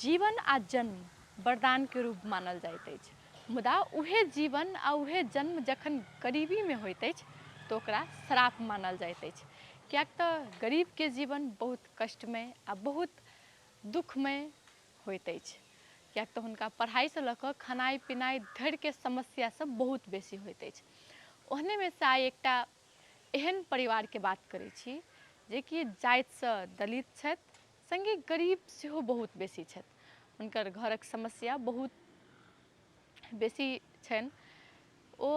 जीवन आ जन्म वरदानके रूप मानल जाइत अछि, मुदा उहे जीवन आ उहे जन्म जखन गरीबीमे होइत अछि तऽ ओकरा श्राप मानल जाइत अछि, किएक तऽ गरीबके जीवन बहुत कष्टमय आ बहुत दुःखमय होइत अछि, किएक तऽ हुनका पढ़ाइसँ लऽ कऽ खेनाइ पिनाइ धरिके समस्या सब बहुत बेसी होइत अछि। ओहनेमे सँ आइ एकटा एहन परिवारके बात करै छी जेकि जातिसँ दलित छथि, सङ्गे गरीब सेहो बहुत बेसी छथि। हुनकर घरक समस्या बहुत बेसी छनि। ओ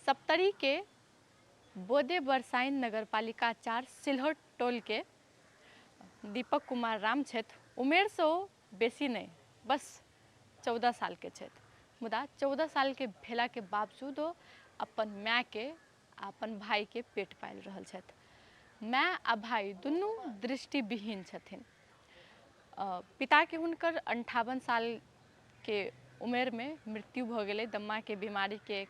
सप्तरीके बोदे बरसाइन नगरपालिका 4 सिलहट टोलके दीपक कुमार राम छथि। उमेरसँ ओ बेसी नहि, बस 14 सालके छथि, मुदा 14 सालके भेलाके बावजूद ओ अपन मायके आ अपन भाइके पेट पालि रहल छथि। माय आ भाइ दुनू दृष्टिविहीन छथिन। पिताके हुनकर 58 सालके उमेरमे मृत्यु भऽ गेलै दम्माके बीमारीके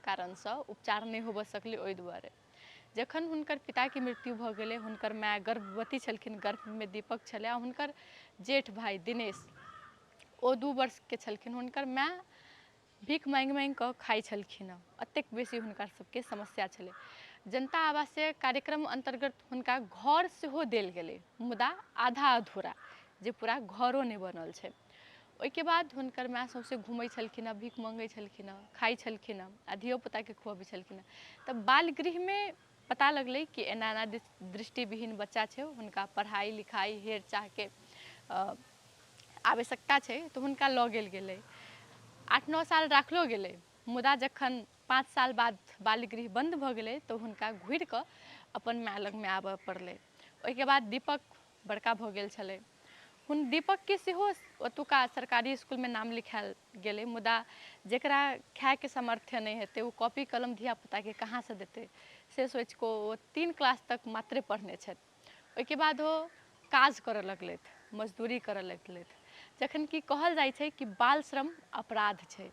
कारणसँ, उपचार नहि होबऽ सकलै ओहि दुआरे। जखन हुनकर पिताके मृत्यु भऽ गेलै, हुनकर माय गर्भवती छलखिन, गर्भमे दीपक छलै आ हुनकर जेठ भाइ दिनेश ओ 2 वर्षके छलखिन। हुनकर माय भीख माँगि माँगि कऽ खाइ छलखिन हँ, एतेक बेसी हुनकर सबके समस्या छलै। जनता आवासीय कार्यक्रम अन्तर्गत हुनका घर सेहो देल गेलै, मुदा आधा अधूरा, जे पूरा घरो नहि बनल छै। ओहिके बाद हुनकर माय सौँसे घुमै छलखिन हँ, भीख मङ्गै छलखिन हँ, खाइ छलखिन हँ आ धियोपुताके खुअबै छलखिन हँ। तऽ बाल गृहमे पता लगलै कि एना एना दृष्टिविहीन बच्चा छै, हुनका पढ़ाइ लिखाइ हेर चाहके आवश्यकता छै, तऽ हुनका लऽ गेल गेलै। 8-9 साल राखलो गेलै, मुदा जखन 5 साल बाद बालगृह बन्द भऽ गेलै तऽ हुनका घुरिकऽ अपन माय लगमे आबऽ पड़लै। ओहिके बाद दीपक बड़का भऽ गेल छलै। दीपकके सेहो ओतुका सरकारी इसकुलमे नाम लिखायल गेलै, मुदा जकरा खायके सामर्थ्य नहि हेतै ओ कॉपी कलम धियापुताके कहाँसँ देतै, से सोचिकऽ ओ 3 क्लास तक मात्रे पढ़ने छथि। ओहिके बाद ओ काज करऽ लगलथि, मजदूरी करऽ लगलथि। जखन कि कहल जाइ छै कि बाल श्रम अपराध छै,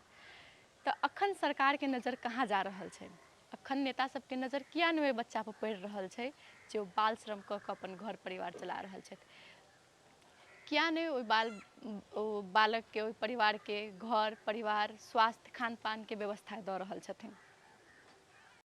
तऽ अखन सरकारके नजर कहाँ जा रहल छै? अखन नेता सबके नजर किया नहि ओहि बच्चापर पड़ि रहल छै जे ओ बाल श्रम कऽ कऽ अपन घर परिवार चला रहल छथि? किया नहि ओहि बाल ओ बालकके, ओहि परिवारके घर परिवार, स्वास्थ्य, खान पानके व्यवस्था दऽ रहल छथिन?